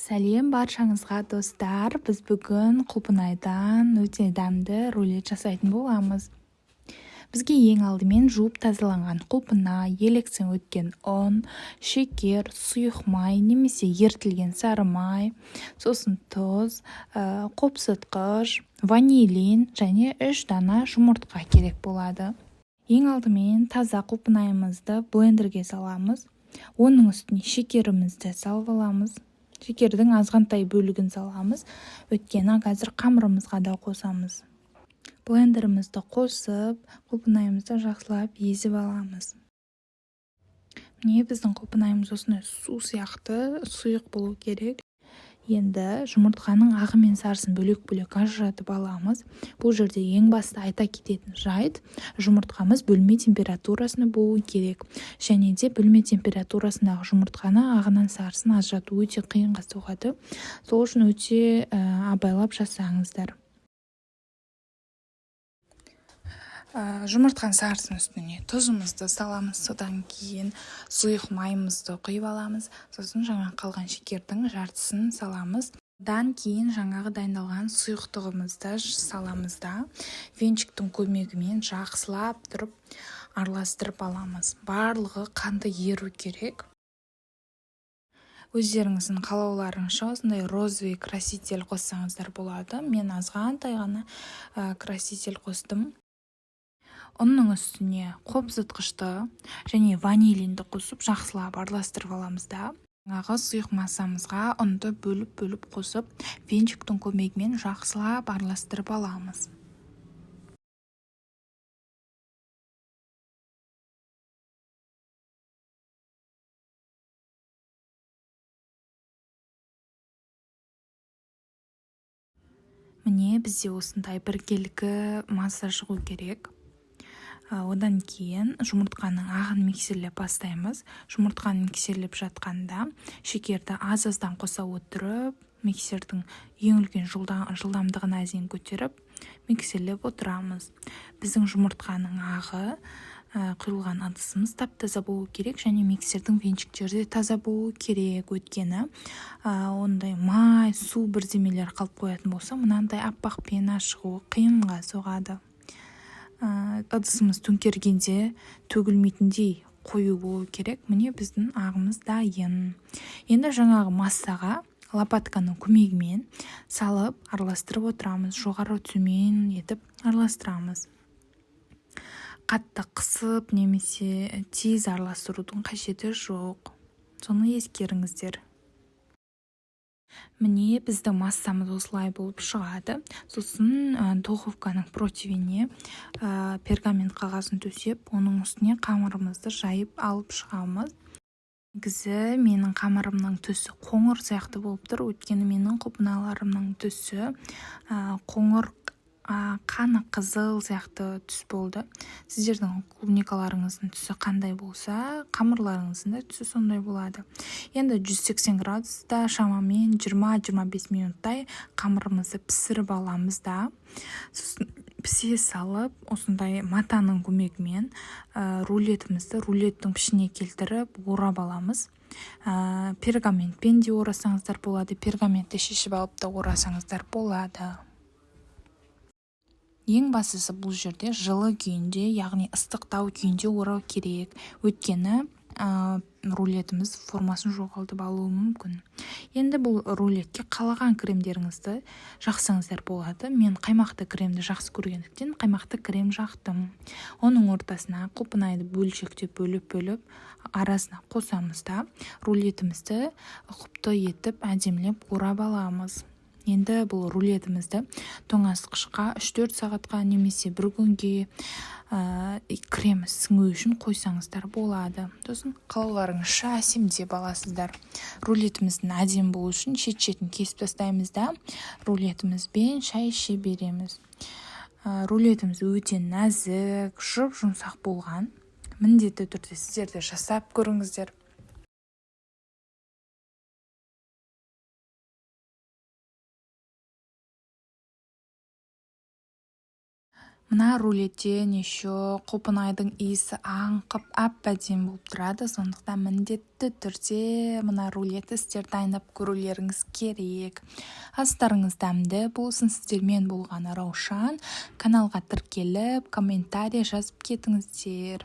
Сәлем баршаңызға, достар! Біз бүгін құлпынайдан өте дәмді рулет жасайтын боламыз. Бізге ең алдымен жуып тазаланған құлпынай, електен өткен ұн, шекер, сұйық май немесе ерітілген сары май, сосын тұз, қопсытқыш, ванилин және 3 дана жұмыртқа керек болады. Ең алдымен таза құлпынайымызды блендерге саламыз. Оның үстіне шекерімізді салып аламыз. Шекердің азғантай бөлігін саламыз, өйткені қазір қамырымызға да қосамыз. Блендерімізді қосып, құлпынайымызды жақсылап езіп аламыз. Міне, біздің құлпынайымыз осындай су сияқты сұйық болу керек. Енді жұмыртқаның ағы мен сарысын бөлек-бөлек ажыратып аламыз. Бұл жерде ең басты айта кететін жайт: жұмыртқамыз бөлме температурасында болу керек. Және де бөлме температурасындағы жұмыртқаны ағынан сарысын ажырату өте қиынға соғады. Сол үшін өте абайлап жасаңыздар. Жұмыртқаның сарысының үстіне тұзымызды саламыз, содан кейін сұйық майымызды құйып аламыз, сосын жаңа қалған шекердің жартысын саламыз. Одан кейін жаңағы дайындалған сұйықтығымызды саламыз да, венчиктің көмегімен жақсылап тұрып араластырып аламыз. Барлығы қанды еру керек. Өздеріңіздің қалауларыңызша осындай розовый краситель қоссаңыздар болады. Мен азғантай ғана краситель қостым. Ұнның үстіне қопсытқышты және ванилинді қосып, жақсылап араластырып аламыз да, жаңағы сұйық массамызға ұнды бөліп-бөліп қосып, венчиктің көмегімен жақсылап араластырып аламыз. Міне, бізде осындай біркелкі масса шығу керек. Одан кейін жұмыртқаның ағын миксерлеп бастаймыз. Жұмыртқаны миксерлеп жатқанда шекерді аз-аздан қоса отырып, миксердің ең үлкен жылдамдығына дейін көтеріп, миксерлеп отырамыз. Біздің жұмыртқаның ағы құйылған ыдысымыз тап-таза болу керек және миксердің венчиктері де таза болу керек. Өйткені ондай май, су бірдемелер қалып қоятын болса, мынандай аппақ пена шығуы қиынға соғады. Ыдысымыз төңкергенде төгілмейтіндей қою болу керек. Міне, біздің ағымыз дайын. Енді жаңағы массаға лопатканың көмегімен салып араластырып отырамыз. Жоғары төмен етіп араластырамыз. Қатты қысып немесе тез араластырудың қажеті жоқ. Соны ескеріңіздер. Міне, біздің массамыз осылай болып шығады. Сосын духовканың противеніне пергамент қағазын төсеп, оның үстіне қамырымызды жайып алып шығамыз. Негізі менің қамырымның түсі қоңыр сияқты болып тұр, өйткені менің құлпыналарымның түсі қоңыр, қаны қызыл сияқты түс болды. Сіздердің клубникаларыңыздың түсі қандай болса, қамырларыңыздың да түсі сондай болады. Енді 180 градуста шамамен 20-25 минуттай қамырымызды пісіріп аламыз да, сосын пісе салып, осындай матаның көмегімен рулетімізді рулеттің пішініне келтіріп орап аламыз. Пергаментпен де орасаңыздар болады, пергаментті шешіп алып та орасаңыздар болады. Ең бастысы, бұл жерде жылы күйінде, яғни ыстықтау күйінде орау керек. Өйткені рулетіміз формасын жоғалтып алуы мүмкін. Енді бұл рулетке қалаған кремдеріңізді жақсаңыздар болады. Мен қаймақты кремді жақсы көргендіктен қаймақты крем жақтым. Оның ортасына құлпынайды бөлшектеп бөліп-бөліп арасына қосамыз да, рулетімізді ұқыпты етіп әдемілеп орап аламыз. Енді бұл рулетімізді тоңазытқышқа 3-4 сағатқа немесе бір күнге кремі сіңу үшін қойсаңыздар болады. Сосын қалауларыңызша әсемдеп аласыздар. Рулетіміздің әдемі болу үшін шет-шетін кесіп тастаймыз да, рулетімізбен шай іше береміз. Рулетіміз өте нәзік, жұп-жұмсақ болған. Міндетті түрде сіздер де жасап көріңіздер. Мына рулеттен еще құлпынайдың иісі аңқып, әп әдемі болып тұрады. Сондықтан міндетті түрде мына рулетті сіздер дайындап көрулеріңіз керек. Астарыңыз дәмді болсын! Сіздермен болған Раушан. Каналға тіркеліп, комментарий жазып кетіңіздер.